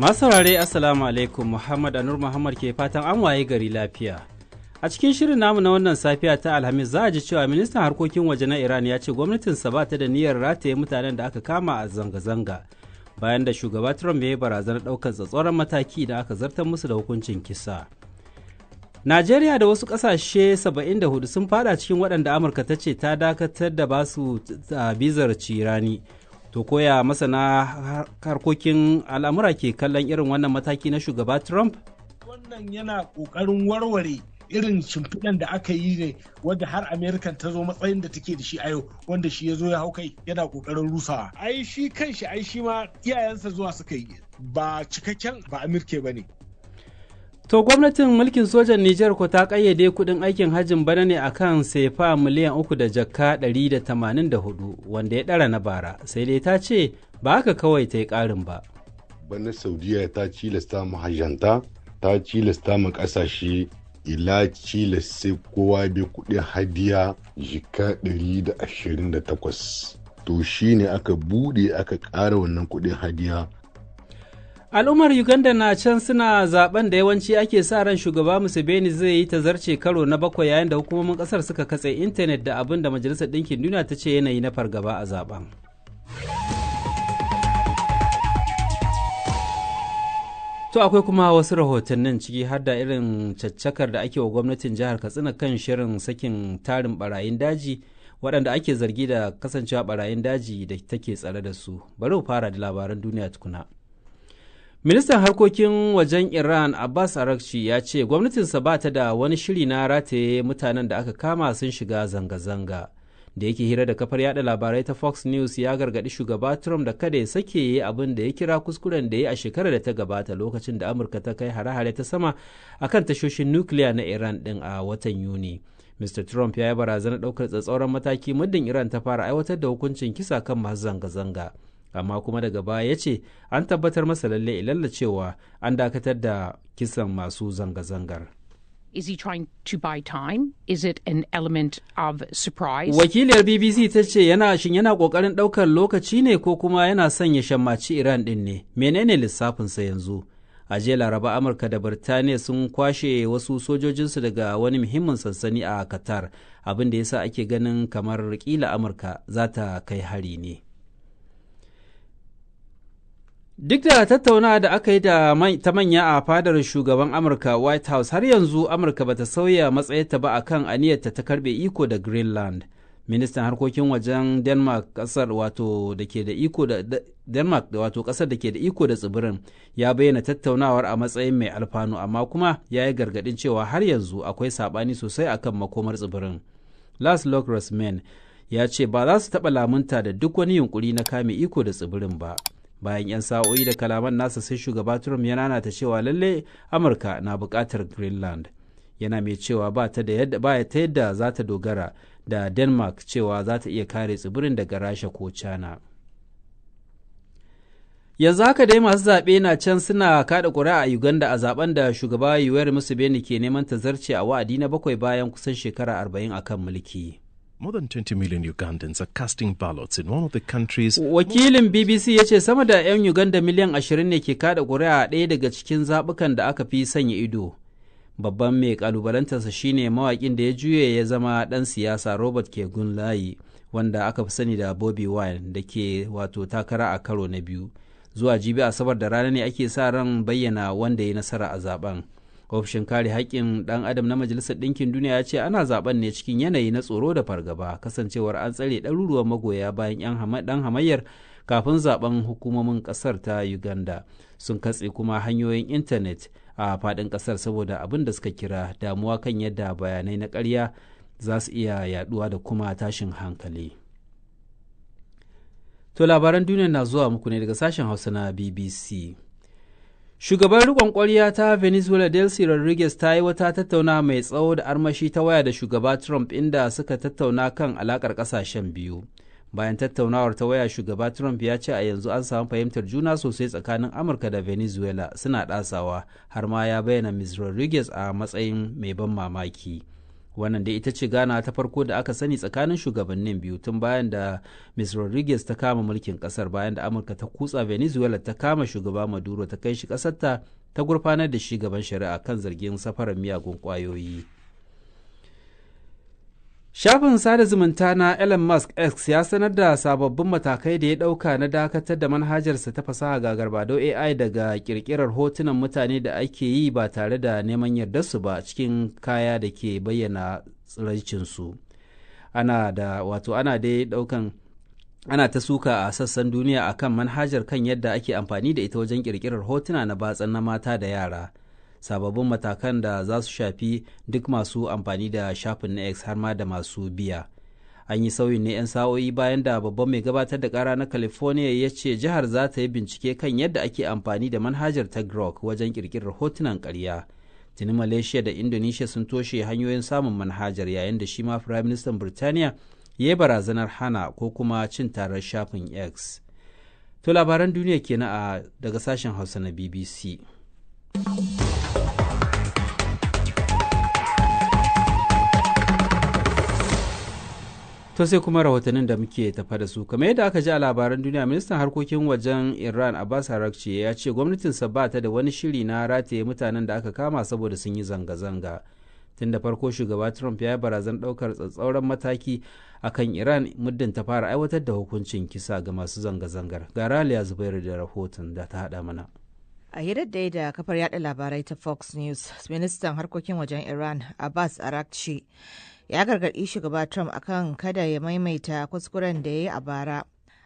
Masu saurare, Assalamu alaikum. Muhammad Anur Muhammad ke fatan an waye gari lafiya. A cikin shirin namu na wannan safiya ta Alhamis, za a ji cewa ministan harkokin waje na Iran ya ce gwamnatinsa ba ta da niyyar rataye mutanen da aka kama a zanga-zanga, bayan da shugaba Trump ya yi barazanar ɗaukar tsatsauran mataki da aka zartar musu da hukuncin kisa. Najeriya da wasu ƙasashe 74 sun fada cikin waɗanda Amurka ta ce ta dakatar da basu bizar cirani. To, koya masana harkokin al'amura ke kallon irin wannan mataki na shugaba Trump? Wannan yana ƙoƙarin warware irin shimfiɗan da aka yi ne wadda har American ta zo matsayin da take da shi a yau, wanda shi ya zo ya hau kai yana ƙoƙarin rusawa. Ai shi kanshi, ai shi ma iyayensa zuwa suka yi, ba cikakken ba Amirke ba ne. To, gwamnatin mulkin sojan Nijar ko ta kayyade kudin aikin hajjin bana ne akan sefa miliyan 3 da jaka 184, wanda ya ɗara na bara, sai dai ta ce ba haka kawai ta yi ƙarin ba. Bana Saudiya ta cilasta mahajjanta, ta cilasta ma ƙasashe ila cilas sai kowa bi kudin hadiya jika 128. To, shi ne aka bude aka ƙara wannan kudin hadiya. Al'ummar Uganda na can suna zaben da yawanci ake sa ran shugaba Museveni zai yi tazarce karo na bakwai, yayin da hukumomin kasar suka katse intanet da abin da Majalisar Ɗinkin Duniya ta ce yanayi na fargaba a zaben. To, akwai kuma wasu rahotannin, ciki har da irin caccakar da ake wa gwamnatin jihar Katsina kan shirin sakin tarin barayin daji waɗanda ake zargi da kasancewa barayin daji da take tsare da su. Bari mu fara da labaran duniya tukuna. Ministan harkokin wajen Iran Abbas Araghchi ya ce gwamnatinsa ba ta da wani shiri na rataye mutanen da aka kama sun shiga zanga-zanga. Da yake hira da kafar yada labarai ta Fox News, ya gargaɗi shugaba Trump da kada ya sake yi abin da ya kira kuskuren da ya yi a shekarar da ta gabata, lokacin da Amurka ta kai hare-hare ta sama akan tashoshin nukiliya na Iran din a watan Yuni. Mr. Trump ya yi barazanar ɗaukar tsatsauran mataki muddin Iran ta fara aiwatar da hukuncin kisa kan masu zanga-zanga. Amma kuma daga baya ya ce an tabbatar masa lalle ilalla cewa an dakatar da kisan masu zanga-zangar. Is he trying to buy time? Is it an element of surprise? Wakiliyar BBC ta ce yana shin yana kokarin daukar lokaci ne, ko kuma yana son ya shammaci Iran din ne? Menene lissafinsa yanzu? A jiya Laraba, Amurka da Birtaniya sun kwashe wasu sojojinsu daga wani muhimmin sansani a Qatar, abin da yasa ake ganin kamar kila Amurka za ta kai hari ne. Duk da tattaunawa da aka yi da ta manya a fadar shugaban Amurka, White House, har yanzu Amurka bata sauya matsayarta ba akan aniyarta ta karbe iko da Greenland. Ministan harkokin wajen Denmark, kasar wato da ke da iko da Denmark, wato kasar da ke da iko da tsibirin, ya bayyana tattaunawar a matsayin mai alfanu, amma kuma ya yi gargadin cewa har yanzu akwai sabani sosai akan makomar tsibirin. Lars Rasmussen ya ce ba za su taɓa lamunta da duk wani yunkuri na kame iko da tsibirin ba. Bayan 'yan sa'o'i da kalaman nasa, sai shugaba Trump ya nanata cewa lalle Amurka na buƙatar Greenland, yana mai cewa ba ta da yadda ba ta yadda za ta dogara da Denmark cewa za ta iya kare tsibirin daga Rasha ko China. Yanzu haka dai masu zaɓe na can suna kaɗa ƙuri'a a Uganda a zaben da shugaba Yoweri Museveni ke neman tazarce a wa'adi na bakwai bayan kusan shekara 40 akan mulki. More than 20 million Ugandans are casting ballots in one of the country's Wakilin BBC ya ce sama da 'yan Uganda miliyan 20 ne ke kada ƙuri'a a ɗaya daga cikin zaɓukan da aka fi sanya ido. Babban mai ƙalubalantarsa shine mawaƙin da ya juye ya zama ɗan siyasa, Robert Kyagulanyi, wanda aka fi sani da Bobi Wine, da ke wato takara a karo na biyu. Zuwa jibi Asabar da rana ne ake sa ran bayyana wanda ya nasara a zaben. Ofishin kare haƙƙin ɗan adam na Majalisar Ɗinkin Duniya ya ce ana zaben ne cikin yanayi na tsoro da fargaba, kasancewar an tsare ɗaruruwan magoya bayan 'yan ɗan hamayyar kafin zaben. Hukumomin ƙasar ta Uganda sun katse kuma hanyoyin intanet a faɗin ƙasar saboda abin da suka kira damuwa kan yadda bayanai na ƙarya za su iya yaduwa da kuma tashin hankali. To, labaran duniya na zuwa muku ne daga sashen Hausa na BBC. Shugaban riƙon ƙwarya ta Venezuela Delcy Rodriguez ta yi wata tattauna mai tsawo da armashi ta waya da shugaba Trump, inda suka tattauna kan alakar ƙasashen biyu. Bayan tattaunawar ta waya, shugaba Trump ya ce a yanzu an samu fahimtar juna sosai tsakanin Amurka da Venezuela, suna ɗasawa, har ma ya bayyana Ms. Rodriguez a matsayin mai ban mamaki. Wannan dai ita ce gana ta farko da aka sani tsakanin shugabannin biyu tun bayan da Ms. Rodriguez ta kama mulkin kasar, bayan da Amurka ta kutsa Venezuela ta kama shugaba Maduro ta kai shi kasarta ta gurfanar da shi gaban shari'a kan zargin safarar miyagun kwayoyi. Shafin sada zumunta na Elon Musk X ya sanar da sababbin matakai da ya ɗauka na dakatar da manhajarsa ta fasaha ga garbado AI daga ƙirƙirar hotunan mutane da ake yi ba tare da neman yardarsu ba cikin kaya da ke bayyana tsiraicinsu. Ana da wato ana dai ɗaukan ana ta suka a sassan duniya akan manhajar kan yadda ake amfani da ita wajen ƙirƙirar hotuna na batsan na mata da yara. Sababbin matakan da za su shafi duk masu amfani da shafin na X har ma da masu biya. An yi sauyin ne 'yan sa'o'i bayan da babban mai gabatar da kara na California ya ce jihar za ta yi bincike kan yadda ake amfani da manhajar ta Grok wajen kirkirar hotunan karya. Tuni Malaysia da Indonesia sun toshe hanyoyin samun manhajar, yayin da shi ma Prime Minister Birtaniya ya yi barazanar hana ko kuma cin tarar shafin X. To, labaran duniya kenan a daga sashen Hausa na BBC. To, sai kuma rahotannin da muke tafa da su. Kamar yadda aka ji a labaran duniya, ministan harkokin wajen Iran Abbas Arakci ya ce gwamnatinsa ba ta da wani shiri na rataye mutanen da aka kama saboda sun yi zanga-zanga. Tun da farko shugaba Trump ya yi barazan ɗaukar tsatsauran mataki akan Iran muddin ta fara aiwatar da hukuncin kisa ga masu zanga-zangar. Ga Raliya Zubairu da rahoton da ta haɗa mana. A hirar da ya da kafar yada labarai ta Fox News, ministan harkokin wajen Iran Abbas Arakci ya gargaɗi shugaba Trump akan kada ya maimaita kuskuren da ya yi a bara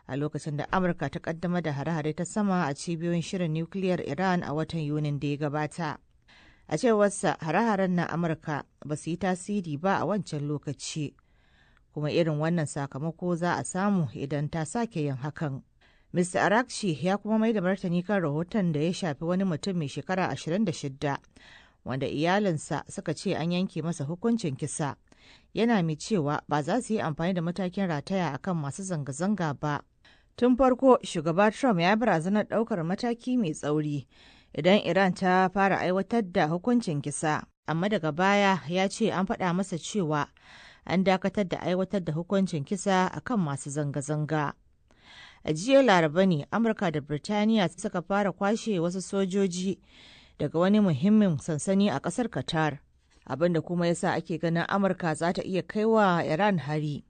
a lokacin da Amurka ta kaddamar da hare-hare ta sama a cibiyoyin shirin nukiliyar Iran a watan Yunin da ya gabata. A cewarsa, hare-haren na Amurka ba su yi tasiri ba a wancan lokaci, kuma irin wannan sakamako za a samu idan ta sake yin hakan. Mr. Arakci ya kuma mai da martani kan rahoton da ya shafi wani mutum mai shekara 26 wanda iyalinsa suka ce an yanke masa hukuncin kisa. Yana mai cewa ba za su yi amfani da matakin rataya akan masu zanga-zanga ba. Tun farko, shugaba Trump ya barazanar ɗaukar mataki mai tsauri idan Iran ta fara aiwatar da hukuncin kisa. Amma daga baya ya ce an faɗa masa cewa an dakatar da aiwatar da hukuncin kisa akan masu zanga-zanga. A jiya Laraba ne Amurka da Birtaniya suka fara kwashe wasu sojoji daga wani muhimmin sansani a kasar Qatar, abinda kuma yasa ake ganin Amurka za ta iya kaiwa Iran hari.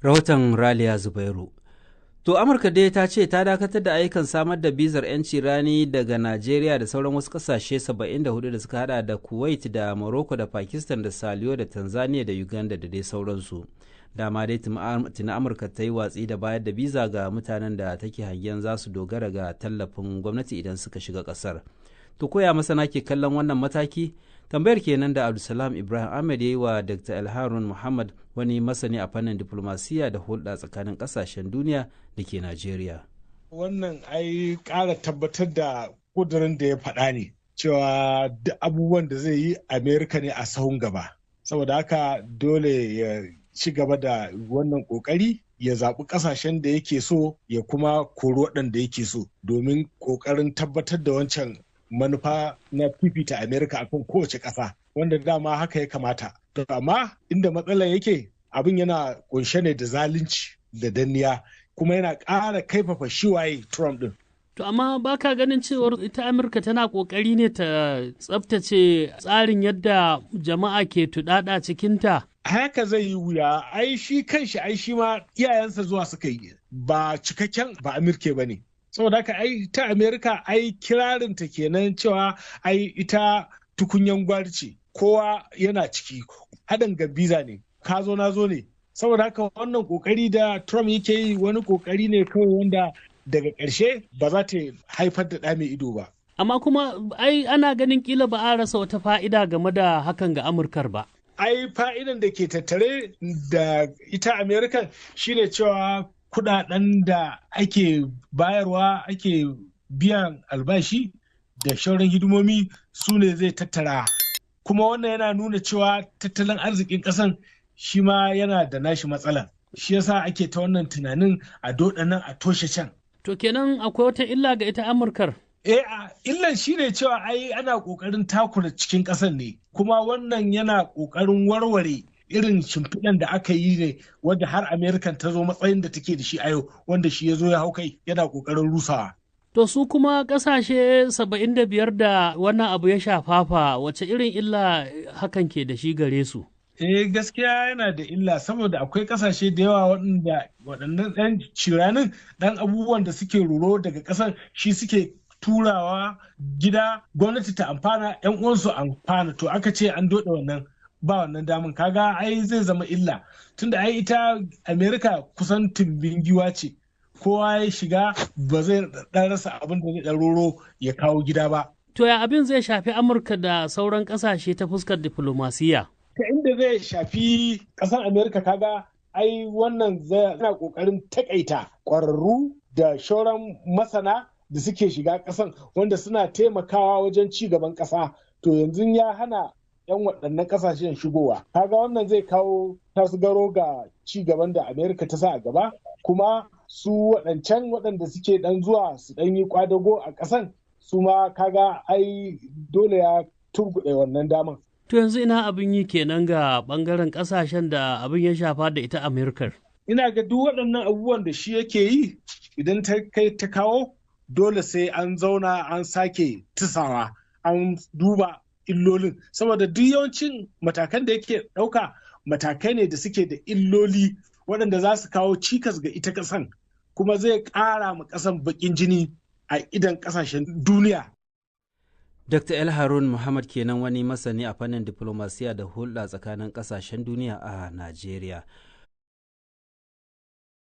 Rahoton Raliya Zubairu. To, Amurka dai ta ce ta dakatar da ayyukan samar da bizar 'yanci rani daga Najeriya da sauran wasu kasashe 74 da suka hada da Kuwait da Morocco da Pakistan da Saliyo da Tanzania da Uganda da dai sauransu. Dama dai tuni Amurka ta yi watsi da bayar da biza ga mutanen da take hangen za su dogara ga tallafin gwamnati idan suka shiga kasar. To, koya masana ke kallon wannan mataki? Tambayar kenan da Abdulsalam Ibrahim Ahmed ya yi wa Dr. Alharun Muhammad, wani masani a fannin diplomasiya da hulɗa tsakanin ƙasashen duniya da ke Najeriya. Wannan ai ƙara tabbatar da ƙudurin da ya faɗa ne cewa duk abubuwan da zai yi, Amerika ne a sahun gaba. Saboda haka dole ya ci gaba da wannan ƙoƙari, ya zaɓi ƙasashen da yake so ya kuma kori waɗanda yake so, domin ƙoƙarin tabbatar da wancan manufa na fifita Amerika akan kowace ƙasa, wanda dama haka ya kamata. To, amma inda matsalar yake, abin yana kunshe ne da zalunci da danniya, kuma yana ƙara kaifafa shiwaye Trump ɗin. To, amma ba ka ganin cewar ita Amurka tana ƙoƙari ne ta tsaftace tsarin yadda jama'a ke tuɗaɗa cikinta? Haka zai yi wuya, ai shi kanshi, ai shi ma iyayensa zuwa suka yi, ba cikakken ba Amurke ba ne. Saboda haka ai ta Amerika ai kirarinta kenan cewa ai ita tukunyan gwari ce, kowa yana ciki, haɗin gambiza ne, ka zo na zo ne. Saboda haka wannan kokari da Trump yake yi wani kokari ne kawai wanda daga ƙarshe ba za ta haifar da ɗa mai ido ba. Amma kuma ai ana ganin kila ba a rasa wata fa'ida game da hakan ga Amurkar ba. Ai fa'idan da ke tattare da ita Amerikan shine cewa kudaden da ake bayarwa, ake biyan albashi da shauran hidimomi, su ne zai tattara. Kuma wannan yana nuna cewa tattalin arzikin kasan shi ma yana da nashi matsalan, shi yasa ake ta wannan tunanin a doda nan a toshe can. To, kenan akwai wata illa ga ita Amurkar. Eh, a illan shi ne cewa ai ana kokarin takura cikin ƙasar ne, kuma wannan yana kokarin warware irin shimfiɗan da aka yi ne wadda har Amerikan ta zo matsayin da take da shi a yau, wanda shi ya zo ya hau kai yana kokarin rusawa. To su kuma ƙasashe 75 da wannan abu ya shafafa, wace irin illa hakan ke da shi gare su? Eh, gaskiya yana da illa, saboda akwai kasashe da yawa waɗanda waɗannan ɗan ciranin ɗan abubuwan da suke ruro daga ƙasar shi suke turawa gida, gwamnati ta amfana, yan uwansu amfana. To aka ce an doɗe wannan, ba wannan damun, kaga ai zai zama illa, tunda ai ita America kusan tumbin giwa ce, kowa ya shiga ba zai ɗan rasa abin da zai ɗan roro ya kawo gida ba. To ya abin zai shafi Amurka da sauran ƙasashe ta fuskar diflomasiya? Ta inda zai shafi kasar Amerika, kaga ai wannan zai na kokarin takaita kwararru da shauran masana da suke shiga kasan, wanda suna taimakawa wajen ci gaban kasa. To yanzu ya hana 'yan waɗannan kasashen shigowa, kaga wannan zai kawo tasgaro ga ci gaban da Amerika ta sa a gaba. Kuma su waɗancan waɗanda suke ɗan zuwa su ɗan yi kwadago a ƙasan, su ma kaga ai dole ya turguɗe wannan daman. To yanzu ina abin yi kenan ga bangaren kasashen da abin ya shafa da ita Amurkar? Ina ga duk waɗannan abubuwan da shi yake yi, idan ta kai ta kawo, dole sai an zauna an sake tisawa, an duba illolin, saboda duk yawancin matakan da yake ɗauka matakai ne da suke da illoli waɗanda za su kawo cikas ga ita ƙasan, kuma zai ƙara ma ƙasan baƙin jini a idan ƙasashen duniya. Dr. El Harun Muhammad kenan, wani masani a fannin diplomasiya da hulɗa tsakanin ƙasashen duniya a Najeriya.